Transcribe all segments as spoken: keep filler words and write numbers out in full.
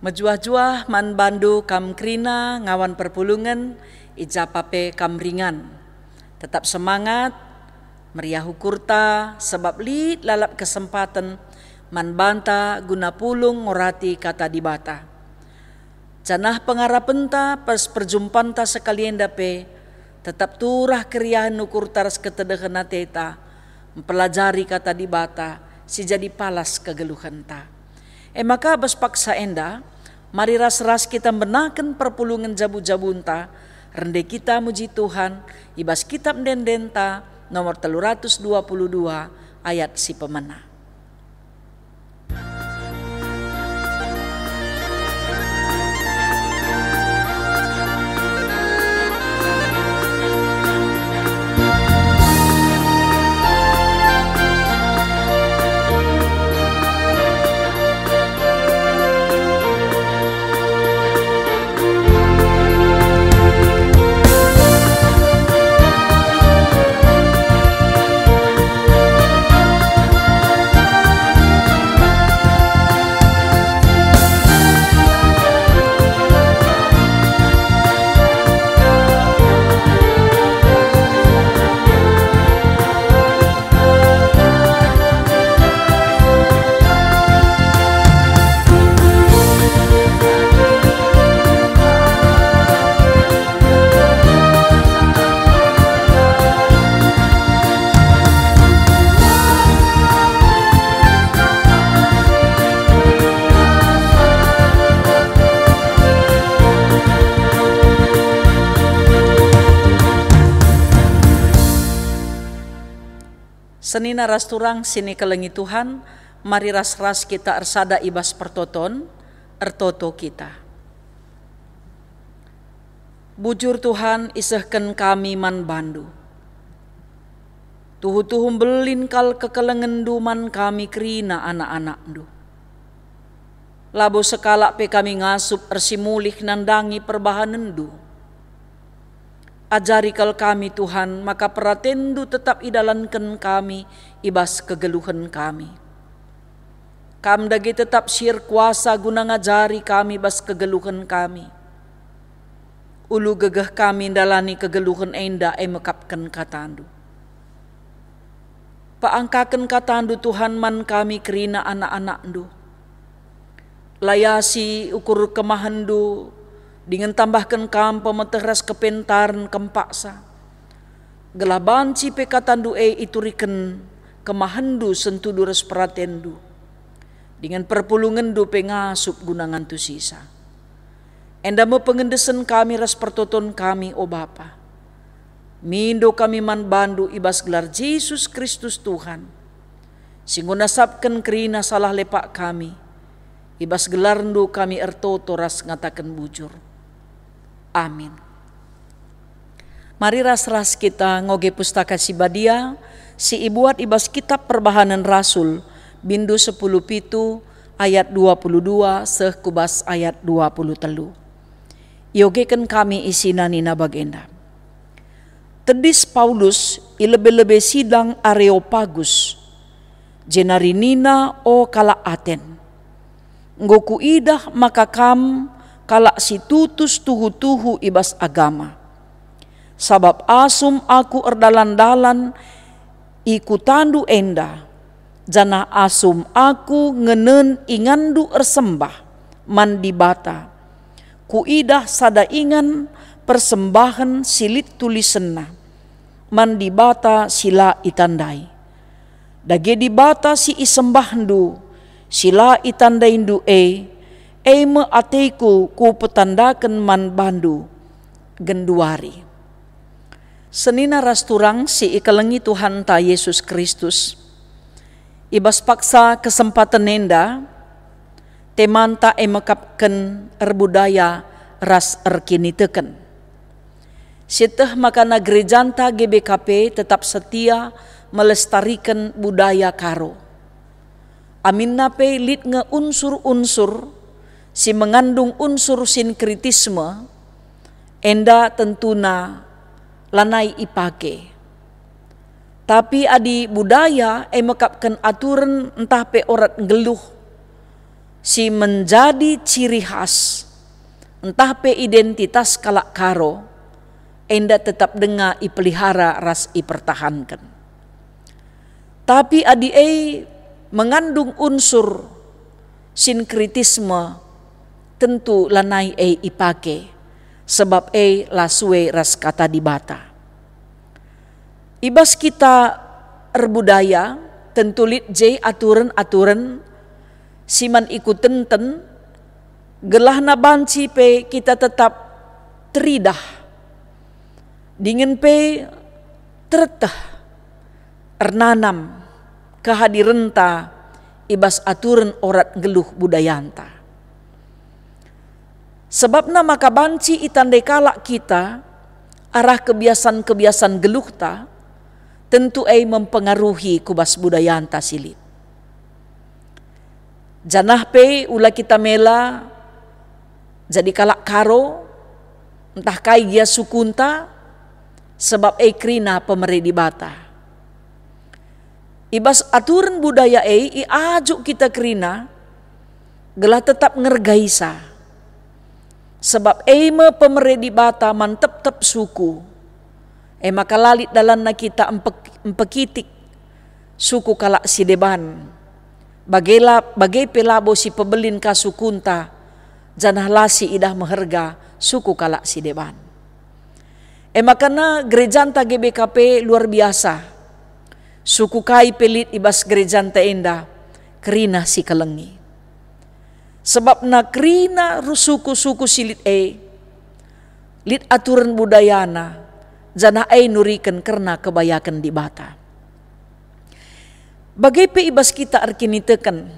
Mejuah-juah man bandu kam kerina ngawan perpulungen, i ja pa pe kam ringan. Tetap semangat, meriah ukurta, sebab lit lalap kesempaten man banta guna pulung ngorati Kata Dibata. Janah pengarapenta pas perjumpanta sekali enda pe, tetap turah keriahen ukurta ras ketedehen ateta, mpelajari Kata Dibata, si jadi palas kegeluhenta. E maka bas paksa enda, mari ras-ras kita mbenaken perpulungen jabu-jabunta, rende kita muji Tuhan, i bas Kitab Ende-endenta nomor telu ratus dua puluh dua ayat si pemena. Senina ras turang si ikelengi Tuhan, mari ras-ras kita ersada i bas pertoton, ertoto kita. Bujur Tuhan, isehken kami man bandu. Tuhu-tuhu mbelin kal kekelengenndu man kami kerina anak-anakndu. Labo sekalak pe kami ngasup ersimulih nandangi perbahanenndu. Ajari kal kami, Tuhan, maka peratenndu tetap idalanken kami i bas kegeluhen kami. Kam dage tetap si erkuasa guna ngajari kami bas kegeluhen kami. Ulu gegeh kami ndalani kegeluhen enda e mekapken katandu. Paangkaken katandu, Tuhan, man kami kerina anak-anakndu. Layasi ukur kemahenndu, dingen tambahken kam pemeteh ras kepentaren kempaksa. Gelah banci pe katandu e ituriken kemahenndu sentudu ras peratenndu, dingen perpulungenndu pe ngasup guna ngantusisa. Enda me pengendesen kami ras pertoton kami, o Bapa. Mindo kami man bandu i bas gelar Jesus Kristus Tuhan, si enggo nasapken kerina salah lepak kami. I bas gelarndu kami ertoto ras ngataken bujur. Amin. Mari ras-ras kita ngoge Pustaka Si Badia si ibuat i bas Kitab Perbahanen Rasul, bindu sepuluh pitu ayat dua puluh dua seh ku bas ayat dua puluh telu. Iogeken kami isina nina bagenda, "Tedis Paulus i lebe-lebe sidang Areopagus, jenari nina, 'O kalak Aten, enggo kuidah maka kam kalak si tutus tuhu-tuhu i bas agama. Sabap asum aku erdalan-dalan i kutandu enda, janah asum aku ngenen inganndu ersembah man Dibata, kuidah sada ingan persembahen si lit tulisenna, man Dibata si la itandai. Dage Dibata si isembahndu, si la itandaindu e, e me ateku kupetandaken man bandu genduari.'" Senina ras turang si ikelengi Tuhanta Yesus Kristus, i bas paksa kesempaten enda, temanta e mekapken erbudaya ras erkiniteken. Sieteh makana gerejanta G B K P tetap setia melestariken budaya Karo. Aminna pe lit nge unsur-unsur si mengandung unsur sinkretisme, enda tentuna lanai ipake. Tapi adi budaya e mekapken aturen ntah pe orat nggeluh, si menjadi ciri khas ntah pe identitas kalak Karo, enda tetap denga ipelihara ras ipertahanken. Tapi adi e mengandung unsur sinkretisme, tentu lanai e ipake, sebab e la sue ras Kata Dibata. I bas kita erbudaya, tentu lit je aturen-aturen si man ikutenten, gelahna banci pe kita tetap teridah, dingen pe tereteh ernanam kehadirenta i bas aturen orat nggeluh budayanta. Sebabna maka banci itandai kalak kita arah kebiasan-kebiasan geluhta, tentu e mempengaruhi ku bas budayanta si lit. Janah pe ula kita mela jadi kalak Karo, ntah kai gia sukunta, sebab e kerina pemere Dibata. I bas aturen budaya e iajuk kita kerina gelah tetap ngergaisa, sebab e me pemere Dibata man tep-tep suku. E maka la lit dalanna kita empek-, empekitik suku kalak si deban. Bagela, bage pe labo si pebelin ka sukunta, janah la si idah meherga suku kalak si deban. E maka na gerejanta G B K P luar biasa. Suku kai pe lit i bas gerejanta enda, kerina si kelengi. Sebabna kerina ru-, suku-suku si lit e, lit aturen budayana, janah e nuriken kerna kebayaken Dibata. Bage pe i bas kita erkiniteken,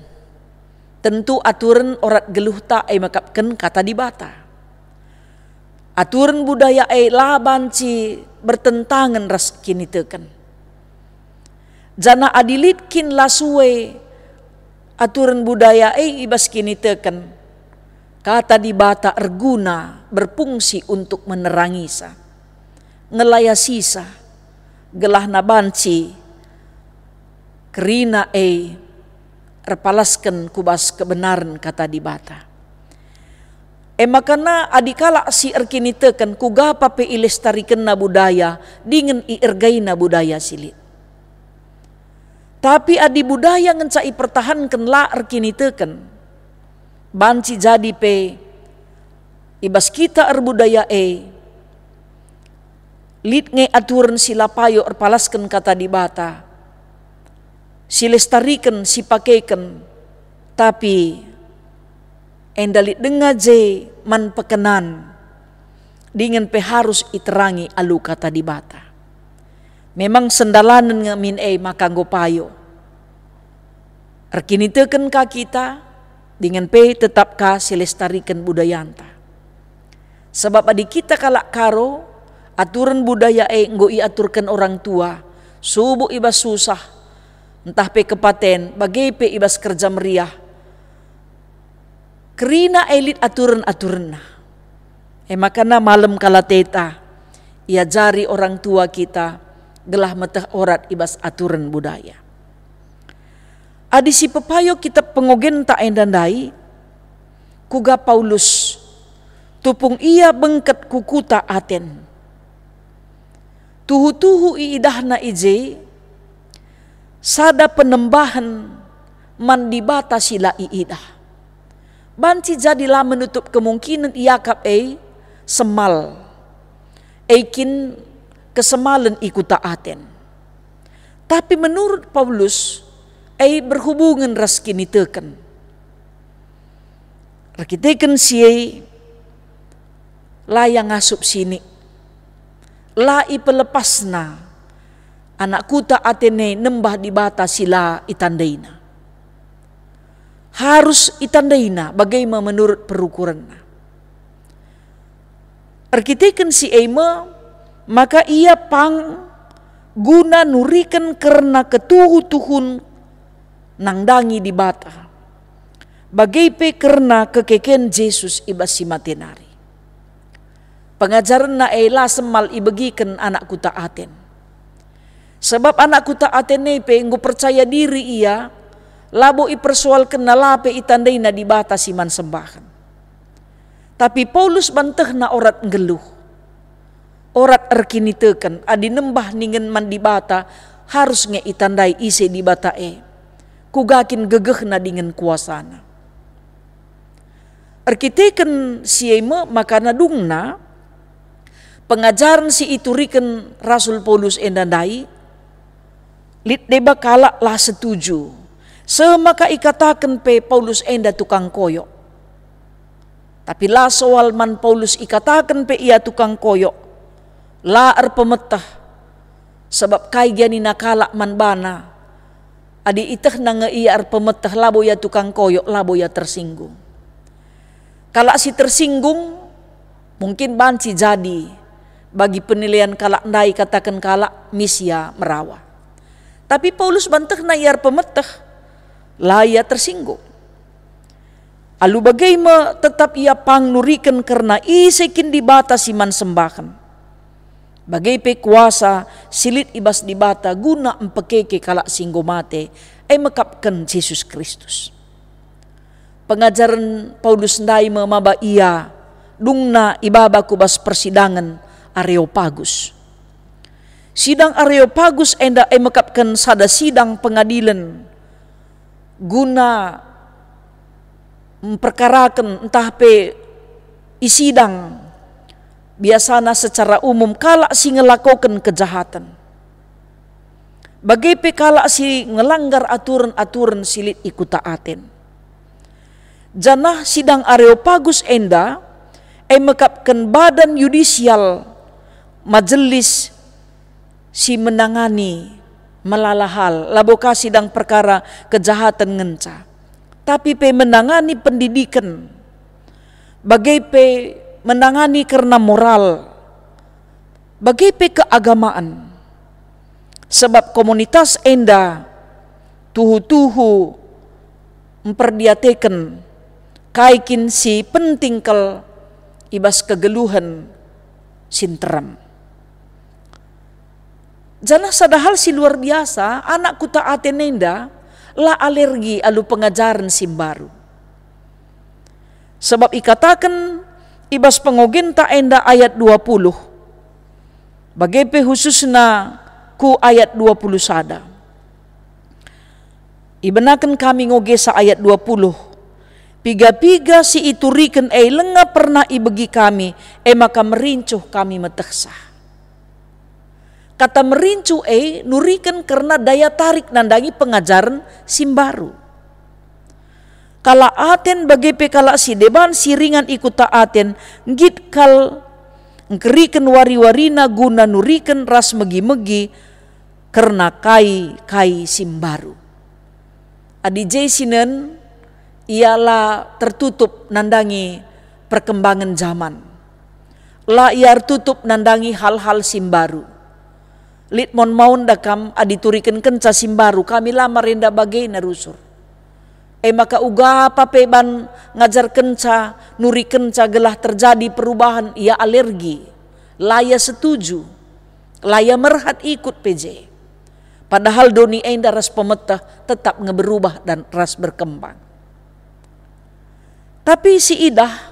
tentu aturen orat geluhta e mekapken Kata Dibata. Aturen budaya e la banci bertentangen ras kiniteken. Janah adi lit kin la sue aturen budaya e i bas kiniteken, Kata Dibata erguna, berfungsi untuk menerangisa, ngelayasisa, gelahna banci kerina e erpalasken ku bas kebenaren Kata Dibata. E maka na adi kalak si erkiniteken, kuga pa pe ilestarikenna budaya dingen iergaina budaya si lit. Tapi adi budaya ngenca ipertahanken la erkiniteken, banci jadi pe i bas kita erbudaya e, lit nge aturen si la payo erpalasken Kata Dibata, si lestariken, si pakeken, tapi enda lit denga je man pekenan, dingen pe harus iterangi alu Kata Dibata. Memang sendalanen nge min e maka enggo payo. Erkiniteken ka kita, dingen pe tetap ka si lestariken budayanta. Sebab adi kita kalak Karo, aturen budaya e enggo iaturken orang tua, subuk i bas susah, ntah pe kepaten, bage pe i bas kerja meriah, kerina e lit aturen-aturenna. E maka na malem kal ateta iajari orang tua kita gelah meteh orat i bas aturen budaya. Adi sipepayo kitab pengogenta enda ndai, kuga Paulus, tupung ia bengket ku kuta Aten. Tuhu-tuhu iidahna i je sada penembahen man dibata si la iidah. Banci jadi la menutup kemungkinen iakap e semal, e kin kesemalen i kuta Aten. Tapi menurut Paulus, e berhubungen ras kiniteken. Erkiteken si e, la ia ngasup sinik, la ipelepasna anak kuta Atene nembah dibata si la itandaina. Harus itandaina bage me menurut perukurenna. Erkiteken si e me, maka ia pang guna nuriken kerna ketuhu-tuhun nandangi Dibata, bage pe kerna kekeken Jesus i bas si mate nari. Pengajarenna e la semal ibegiken anak kuta Aten. Sebab anak kuta Atene pe enggo percaya diri ia Labo ipersoalkenna, la pe itandaina Dibata si man sembahen. Tapi Paulus bantehna orat nggeluh, orat erkiniteken, adi nembah ningen man Dibata, harus nge itandai ise Dibata e, kuga kin gegehna dingen kuasana. Erkiteken si e me maka nadungna pengajaren si ituriken Rasul Paulus enda ndai, lit deba kalak la setuju. Seh maka ikataken pe Paulus enda tukang koyok. Tapi la soal man Paulus ikataken pe ia tukang koyok, la erpemeteh, sabap kai gia nina kalak man bana, adi itehna nge ia erpemeteh, labo ia tukang koyok, labo ia tersinggung. Kalak si tersinggung mungkin banci jadi bagi penilaian kalak ndai, kataken kalak mis ia merawa. Tapi Paulus bantehna ia erpemeteh, la ia tersinggung. Alu bage me tetap ia pang nuriken kerna ise kin Dibata si man sembahen, bage pe kuasa si lit i bas Dibata guna mpekeke kalak si enggo mate, e mekapken Jesus Kristus. Pengajaren Paulus ndai me maba ia dungna ibaba ku bas persidangen Areopagus. Sidang Areopagus enda e mekapken sada sidang pengadilen guna mperkaraken ntah pe isidang biasana secara umum kalak si ngelakoken kejahaten, bage pe kalak si ngelanggar aturen-aturen si lit i kuta Aten. Janah sidang Areopagus enda e mekapken badan yudisial, majelis si menangani melala hal, labo ka sidang perkara kejahaten ngenca, tapi pe menangani pendidiken, bage pe menangani kerna moral, bage pe keagamaan. Sebab komunitas enda tuhu-tuhu mperdiateken kai kin si penting kal i bas kegeluhen si nterem. Janah sada hal si luar biasa, anak kuta Aten enda la alergi alu pengajaren si mbaru. Sebab ikataken i bas pengogenta enda ayat dua puluh, bage pe khususna ku ayat dua puluh sada. Ibenaken kami ngogesa ayat dua puluh, "Piga-piga si ituriken e langa pernah ibegi kami, e maka merincuh kami metehsa." Kata merincuh e nuriken kerna daya tarik nandangi pengajaren si mbaru. Kalak Aten bage pe kalak si deban si ringan i kuta Aten nggit kal ngkeriken wari-warina guna nuriken ras megi-megi kerna kai-kai si mbaru. Adi je sinen, ia la tertutup nandangi perkembangen jaman. La ia ertutup nandangi hal-hal si mbaru. Lit mon maunda kam adi turiken kenca si mbaru, kami la marenda bagena rusur. E maka uga pa pe ban ngajarkenca, nurikenca gelah terjadi perubahan, ia alergi, la ia setuju, la ia merhat ikut pe je. Padahal doni enda ras pemeteh tetap nge berubah dan ras berkembang. Tapi siidah,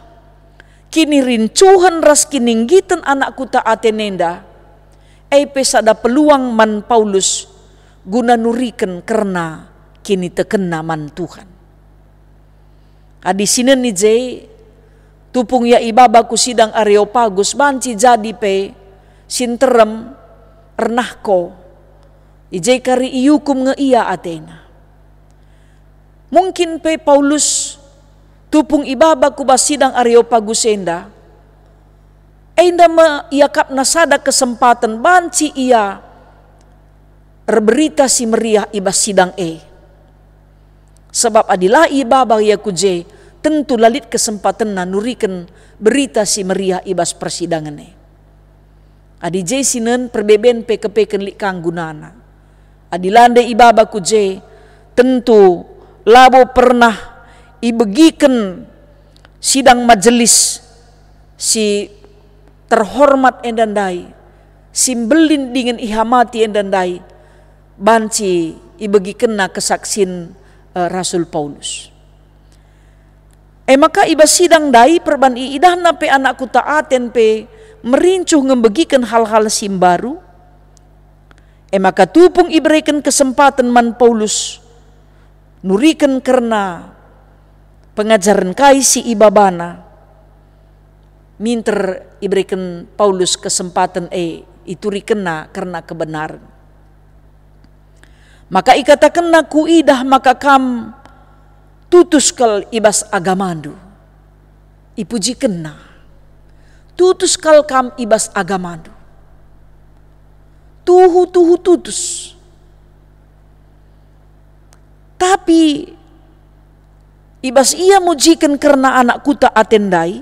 kinirincuhen ras kininggiten anak kuta Aten enda, e pe sada peluang man Paulus guna nuriken kerna kinitekenna man Tuhan. Adi sinen i je, tupung ia ibaba ku sidang Areopagus, banci jadi pe si nterem ernahko, i je kari iukum nge ia atena. Mungkin pe Paulus tupung ibaba ku bas sidang Areopagus enda, enda me iakapna sada kesempaten banci ia erberita si meriah i bas sidang e. Sebab adi la ibaba ia ku je, tentu la lit kesempatenna nuriken berita si meriah i bas persidangen e. Adi je sinen perbeben pe kepeken lit ka gunana. Adi la ndai ibaba ku je, tentu labo pernah ibegiken sidang majelis si terhormat enda ndai, si mbelin dingen ihamati enda ndai, banci ibegikenna kesaksin eh, Rasul Paulus. E maka i bas sidang ndai perban iidahna pe anak kuta Aten pe merincuh ngembegiken hal-hal si mbaru. E maka tupung ibereken kesempaten man Paulus nuriken kerna pengajaren kai si ibabana. Minter ibereken Paulus kesempaten e iturikenna kerna kebenaren. Maka ikatakenna, "Kuidah maka kam tutus kal i bas agamandu." Ipujikenna, "Tutus kal kam i bas agamandu. Tuhu-tuhu tutus." Tapi i bas ia mujiken kerna anak kuta Aten ndai,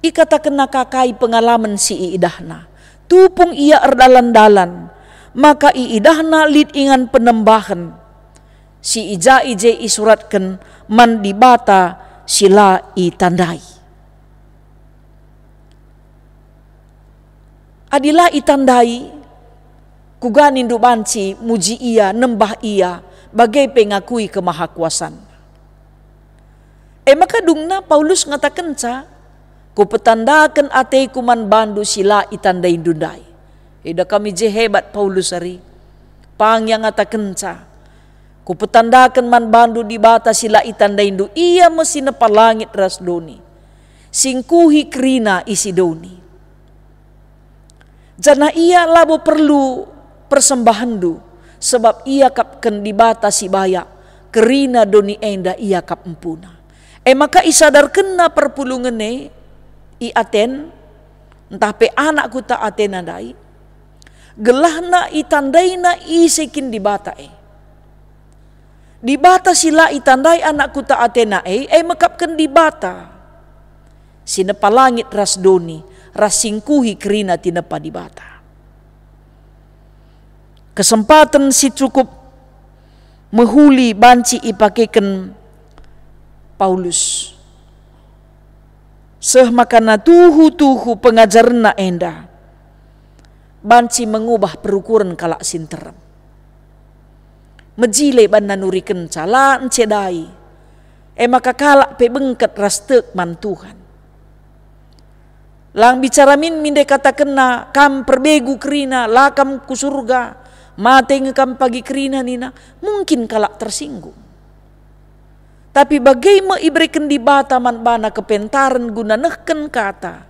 ikatakenna ka kai pengalamen si iidahna. Tupung ia erdalan-dalan, maka iidahna lit ingan penembahen si i ja i je isuratken, "Man Dibata si la itandai." Adi la itandai, kuga nindu banci muji Ia, nembah Ia, bage pe ngakui kemahakuasanNa? E maka dungna Paulus ngatakenca, "Kupetandaken ateku man bandu si la itandaindu ndai." Ida kami je hebat Paulus ari. Pang ia ngatakenca, "Kupetandaken man bandu Dibata si la itandaindu, Ia me si nepa langit ras doni, si ngkuhi kerina isi doni. Janah Ia labo perlu persembahenndu, sebab iakapken Dibata si bayak, kerina doni enda iakap empuna." E maka isadarkenna perpulungen e i Aten, ntah pe anak kuta Atena ndai, gelahna itandaina ise kin Dibata e. Dibata si la itandai anak kuta Atena e, e mekapken Dibata si nepa langit ras doni, ras si ngkuhi kerina tinepa Dibata. Kesempaten si cukup mehuli banci ipakeken Paulus, seh makana tuhu-tuhu pengajarenna enda banci mengubah perukuren kalak si nterem. Mejile banna nurikenca, la ncedai, e maka kalak pe bengket ras tek man Tuhan. Lang bicara min minde katakenna, "Kam perbegu kerina, la kam ku Surga, mate nge kam pagi kerina," nina, mungkin kalak tersinggung. Tapi bage me ibereken Dibata man bana kepentaren guna nehken kata,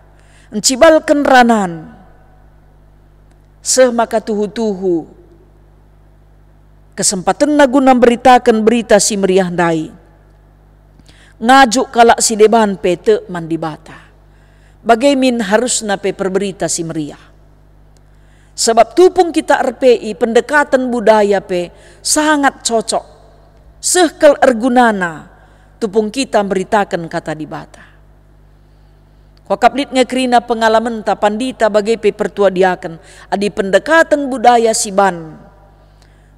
ncibalken ranan, seh maka tuhu-tuhu kesempatenna guna mberitaken Berita Si Meriah ndai. Ngajuk kalak si deban pe tek man Dibata. Bage min harusna pe perberita si meriah. Sebab tupung kita erpei, pendekaten budaya pe sangat cocok, seh kal ergunana tupung kita mberitaken Kata Dibata. Kuakap lit nge kerina pengalamenta pandita bage pe pertua diaken, adi pendekaten budaya si ban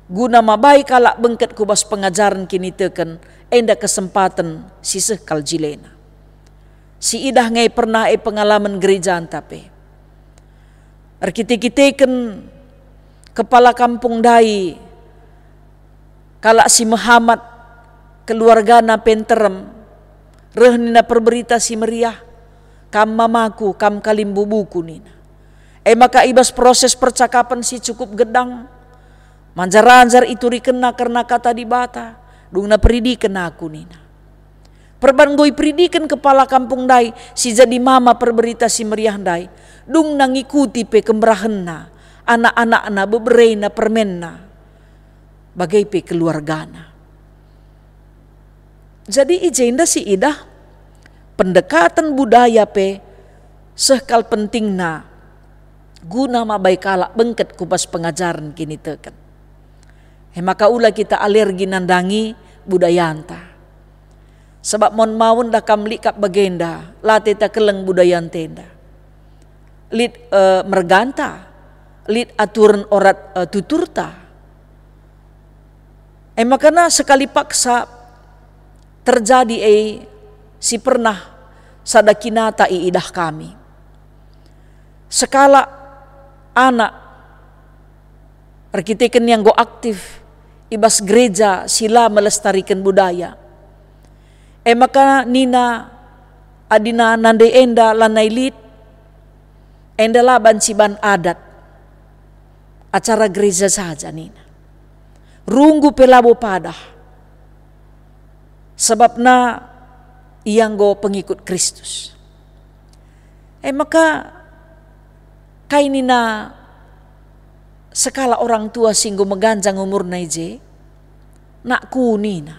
guna mabai kalak bengket ku bas pengajaren kiniteken, enda kesempaten si seh kal jilena. Siidah nge pernah e pengalamen gerejanta pe. Erkite-kiteken kepala kampung ndai, kalak si mehamat, keluargana pe nterem, reh nina perberita si meriah, "Kam mamaku, kam kalimbubuku," nina. E maka i bas proses percakapen si cukup gedang, manjar-anjar iturikenna kerna Kata Dibata, dungna peridiken aku, nina. Perban enggo iperidiken kepala kampung ndai si jadi mama perberita si meriah ndai, dungna ngikuti pe kemberahenna, anak-anakna, beberena, permenna, bage pe keluargana. Jadi i jenda siidah pendekaten budaya pe seh kal pentingna guna mabai kalak bengket ku bas pengajaren kiniteken. E maka ula kita alergi nandangi budayanta. Sebab mon maun dah kam lit kap bagenda, la teta keleng budayanta enda. Lit, eh, merganta, lit aturen orat, eh, tuturta. E makana sekali paksa terjadi e si pernah sada kinata iidah kami. Sekalak anak erkiteken ia enggo aktif i bas gereja si la melestariken budaya. E maka nina, adina nande enda lanai lit, enda la banci ban adat, acara gereja saja nina. Runggu pe labo padah, sabapna ia enggo pengikut Kristus. E maka kai nina sekalak orang tua si enggo meganjang umurna i je? Nakku nina,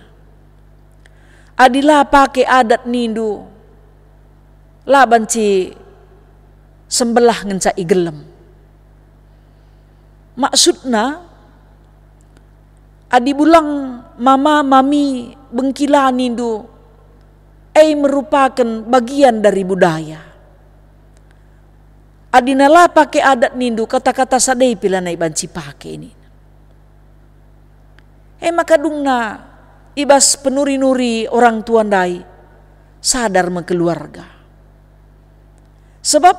adi la pake adat nindu, la banci sembelah ngenca igelem. Maksudna, adi bulang mama mami bengkila nindu, e merupaken bagian dari budaya. Adina la pake adat nindu, kata-kata sadei pe lanai banci pake nina. E maka dungna i bas penuri-nuri orang tua ndai, sadar me keluarga. Sebab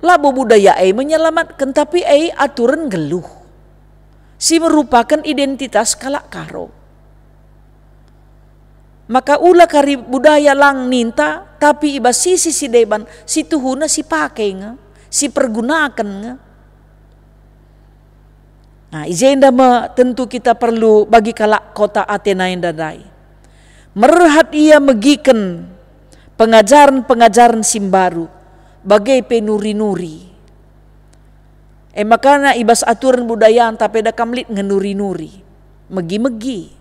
labo budaya e menyelamatken, tapi e aturen nggeluh si merupaken identitas kalak Karo. Maka ula kari budaya lang ninta, tapi i bas sisi si deban, si tuhuna si pake nge, si pergunaken nge. Nah, i jenda me tentu kita perlu bagi kalak kota Atena enda ndai. Merhat ia megiken pengajaren-pengajaren si mbaru, bage pe nuri-nuri. E makana i bas aturen budayanta pe da kam lit nge nuri-nuri, megi-megi.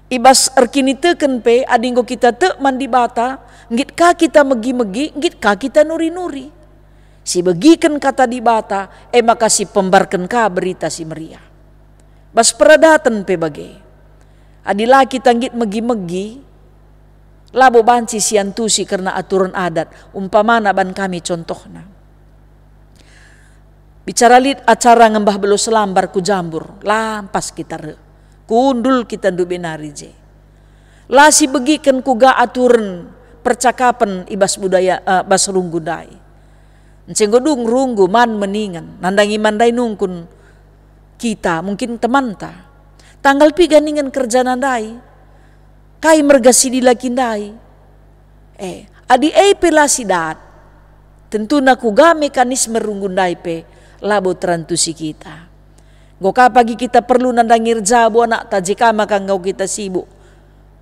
I bas erkiniteken pe, adi enggo kita tek man Dibata, nggit ka kita megi-megi, nggit ka kita nuri-nuri. Si begiken Kata Dibata, e maka si pembarken ka Berita Si Meriah. Bas peradaten pe bage. Adi la kita nggit megi-megi, labo banci siantusi kerna aturen adat, umpamana ban kami contohna. Bicara lit acara ngembah belo selambar ku Jambur, lampas kita reh. Kundul kita ndube nari je. La sibegiken kuga aturen percakapen i bas budaya, eh, bas runggu ndai. Ncenggo dung runggu man meningen, nandangi man ndai nungkun kita, mungkin temanta. Tanggal piga ningen kerjana ndai? Kai merga si dilaki ndai? Eh, adi e pe la sidat, tentuna kuga mekanisme runggu ndai pe labo terantusi kita. Enggo ka pagi kita perlu nandangi erjabu anakta, je ka maka enggo kita sibuk,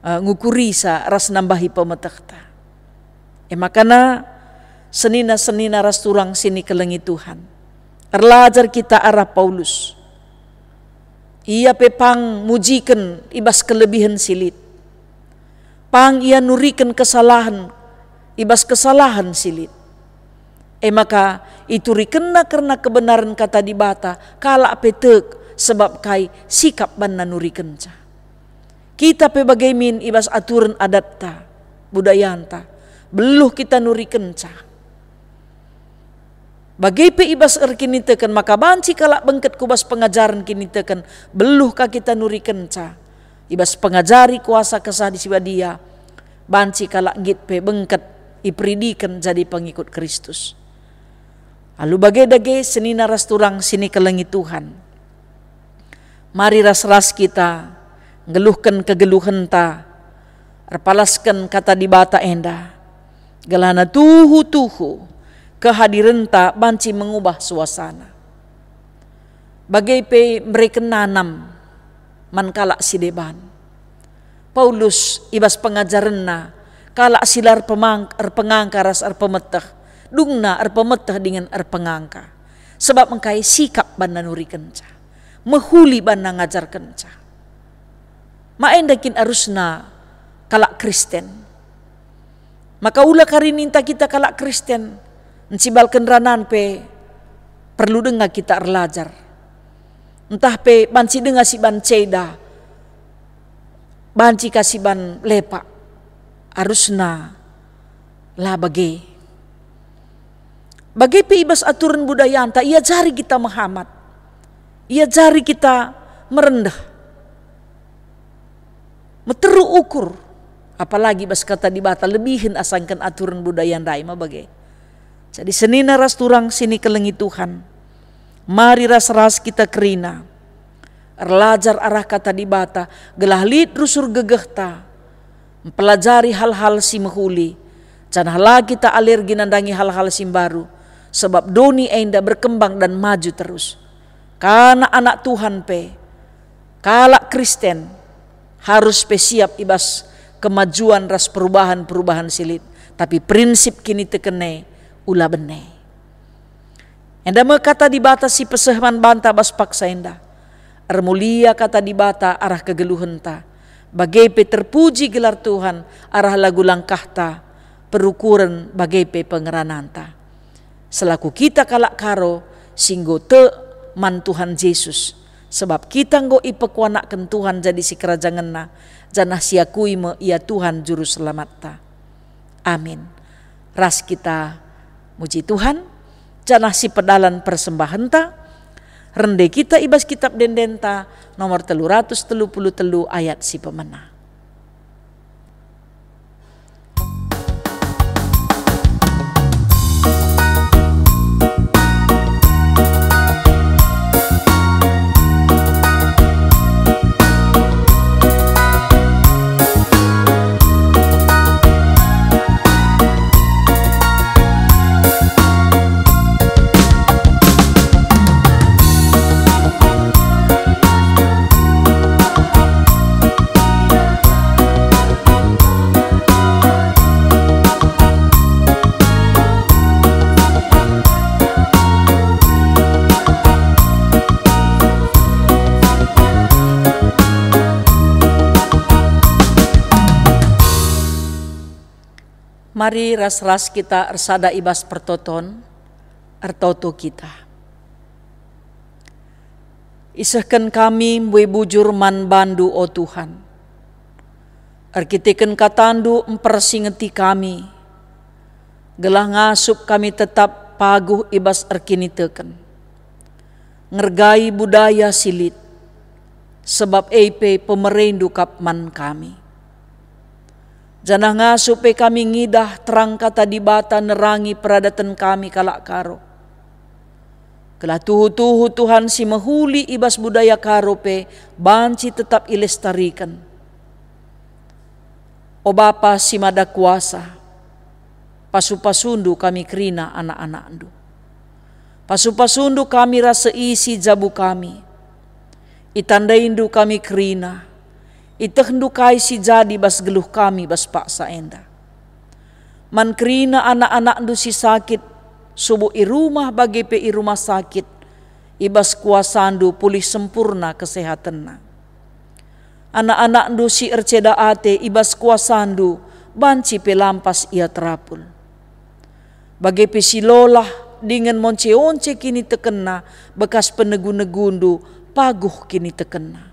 eh, ngukurisa ras nambahi pemetehta. E makana senina-senina ras turang si nikelengi Tuhan, erlajar kita arah Paulus. Ia pe pang mujiken i bas kelebihen si lit. Pang ia nuriken kesalahen i bas kesalahen si lit. E maka iturikenna kerna kebenaren Kata Dibata, kalak pe tek sebab kai sikap banna nurikenca. Kita pe bage min i bas aturen adatta, budayanta, beluh kita nurikenca. Bage pe i bas erkiniteken maka banci kalak bengket ku bas pengajaren kiniteken, beluh ka kita nurikenca. I bas pengajari kuasa Kesah Si Badia, banci kalak nggit pe bengket iperidiken jadi pengikut Kristus. Alu bage dage senina ras turang si nikelengi Tuhan. Mari ras-ras kita nggeluhken kegeluhenta, erpalasken Kata Dibata enda, gelahna tuhu-tuhu kehadirenta banci mengubah suasana. Bage pe mereken nanam man kalak si deban. Paulus i bas pengajarenna, kalak si la erpemang-, erpengangka ras erpemeteh, dungna erpemeteh dingen erpengangka. Sebab engkai sikap banna nurikenca, mehuli banna ngajarkenca. Ma enda kin arusna kalak Kristen? Maka ula kari ninta kita kalak Kristen, encibalken ranan pe perlu denga kita erlajar. Ntah pe banci denga siban ceda, banci ka siban lepak, arusna la bage. Bage pe i bas aturen budayanta, iajari kita mehamat, iajari kita merendeh, meteru ukur, apalagi bas Kata Dibata lebihen asangken aturen budaya ndai ma bage. Jadi senina ras turang si nikelengi Tuhan, mari ras-ras kita kerina Erlajar arah Kata Dibata, gelah lit rusur gegehta, mpelajari hal-hal si mehuli, janah la kita alergi nandangi hal-hal si mbaru, sebab doni enda berkembang dan maju terus. Kanak-anak Tuhan pe, kalak Kristen, harus pe siap i bas kemajuan ras perubahan-perubahan si lit, tapi prinsip kiniteken e ula bene. Enda me Kata Dibata si peseh man banta bas paksa enda. Ermulia Kata Dibata arah kegeluhenta, bage pe terpuji gelar Tuhan arah lagu langkahta, perukuren bage pe pengerananta. Selaku kita kalak Karo si enggo tek man Tuhan Jesus, sebab kita enggo ipekuanakken Tuhan jadi sikerajangenNa, janah siakui me Ia Tuhan Juru Selamatta. Amin. Ras kita muji Tuhan, janah sipedalan persembahenta, rende kita i bas Kitap Ende-Endenta nomor telu ratus telu puluh telu ayat si pemena. Mari ras-ras kita ersada i bas pertoton, ertoto kita. Isehken kami mbue bujur man baNdu, o Tuhan. Erkiteken kataNdu mpersingeti kami, gelah ngasup kami tetap paguh i bas erkiniteken, ngergai budaya si lit, sebab e pe pemereNdu kap man kami. Janah ngasup pe kami ngidah terang Kata Dibata nerangi peradaten kami kalak Karo. Gelah tuhu-tuhu Tuhan si mehuli i bas budaya Karo pe banci tetap ilestariken. O Bapa si Mada Kuasa, pasu-pasuNdu kami kerina anak-anakNdu. Pasu-pasuNdu kami ras seisi jabu kami. ItandainNdu kami kerina, itehndu kai si jadi bas geluh kami bas paksa enda. Man kerina anak-anakNdu si sakit, subuk i rumah bage pe i rumah sakit, i bas kuasaNdu pulih sempurna kesehatenna. Anak-anakNdu si erceda ate i bas kuasaNdu banci pe lampas ia terapul. Bage pe si lolah dingen monce-once kinitekenna bekas penegu-neguNdu paguh kinitekenna.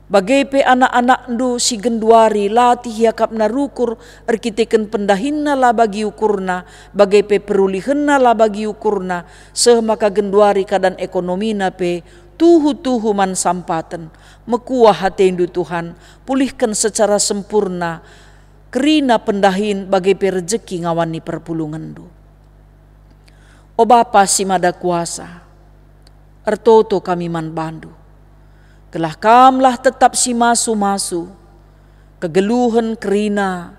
Bage pe anak-anakNdu si genduari latih iakapna rukur erkiteken pendahinna la bagi ukurna, bage pe perulihenna la bagi ukurna, seh maka genduari keadan ekonomina pe tuhu-tuhu man sampaten. Mekuah ateNdu, Tuhan, pulihken secara sempurna kerina pendahin bage pe rejeki ngawan ni perpulungenNdu. O Bapa si Mada Kuasa, ertoto kami man baNdu, gelah Kamlah tetap si masu-masu kegeluhen kerina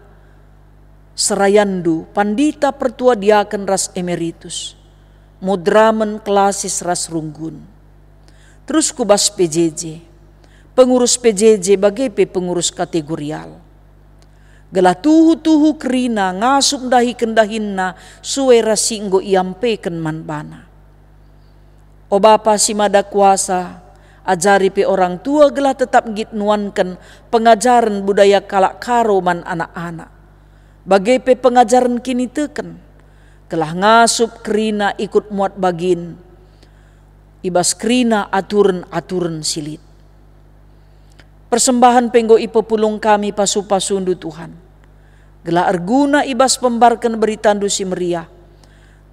serayanNdu, pandita, pertua, diaken ras emeritus, mudramen, klasis ras runggun. Terus ku bas P J J, pengurus P J J bage pe pengurus kategorial. Gelah tuhu-tuhu kerina ngasup ndahiken dahinna sue ras si enggo iampeken man bana. O Bapa si Mada Kuasa, ajari pe orang tua gelah tetap nggit nuanken pengajaren budaya kalak Karo man anak-anak, bage pe pengajaren kiniteken, gelah ngasup kerina ikut muat bagin i bas kerina aturen-aturen si lit. Persembahen pe enggo ipepulung kami pasu-pasuNdu, Tuhan, gelah erguna i bas pembarken beritaNdu si meriah,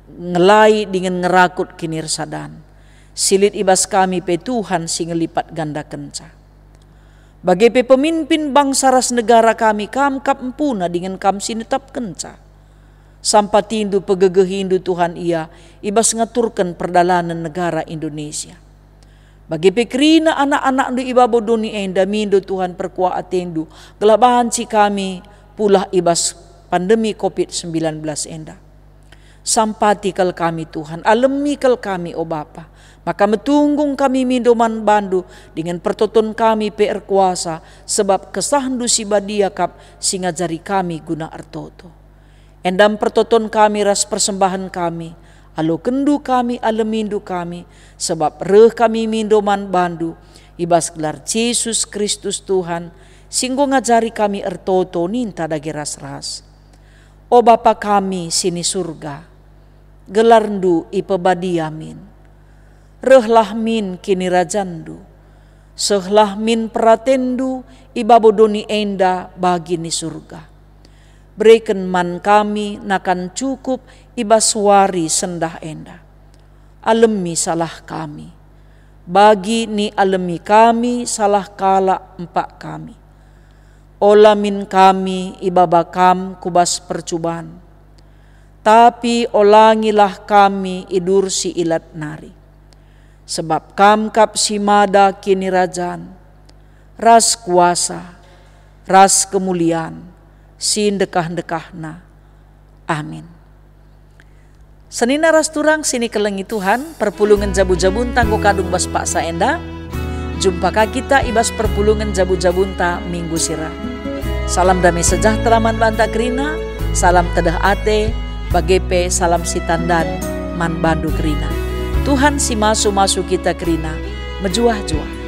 ngelai dingen ngerakut kinirsadan. Si lit i bas kami pe Tuhan si ngelipat gandakenca. Bage pe pemimpin bangsa ras negara kami Kam kap empuna dingen Kam si netapkenca. SampatiNdu, pegegehiNdu, Tuhan, ia i bas ngaturken perdalanen negara Indonesia. Bage pe kerina anak-anakNdu i babo doni enda, mindo Tuhan perkuah ateNdu, gelah banci kami pulah i bas pandemi covid sembilan belas enda. Sampati kal kami, Tuhan, alemi kal kami, o Bapa, maka metunggung kami mindo man bandu, dingen pertoton kami pe erkuasa, sebab kesahNdu si badia kap si ngajari kami guna ertoto. Endam pertoton kami ras persembahen kami, alokenNdu kami, alemindu kami, sebab reh kami mindo man bandu, i bas gelar Jesus Kristus Tuhan, si enggo ngajari kami ertoto ninta dage ras-ras. O Bapa kami si ni Surga, gelarNdu ipebadia min. Rehlah min kinirajanNdu. Sehlah min peratenNdu i babo doni enda bagi ni Surga. Bereken man kami nakan cukup i bas wari sendah enda. Alemi salah kami, bagi ni alemi kami salah kalak empak kami. Ola min kami ibaba Kam ku bas percuban, tapi olangilah kami i bas si ilat nari. Sebab Kam kap si mada kinirajan, ras kuasa, ras kemulian, si ndekah-ndekahna. Amin. Senina ras turang si nikelengi Tuhan, perpulungen jabu-jabunta enggo kadung bas paksa enda. Jumpa ka kita i bas perpulungen jabu-jabunta minggu si reh. Salam damai sejahtera man banta kerina, salam tedeh ate, bage pe salam si tandan man bandu kerina. Tuhan si masu-masu kita kerina, mejuah-juah.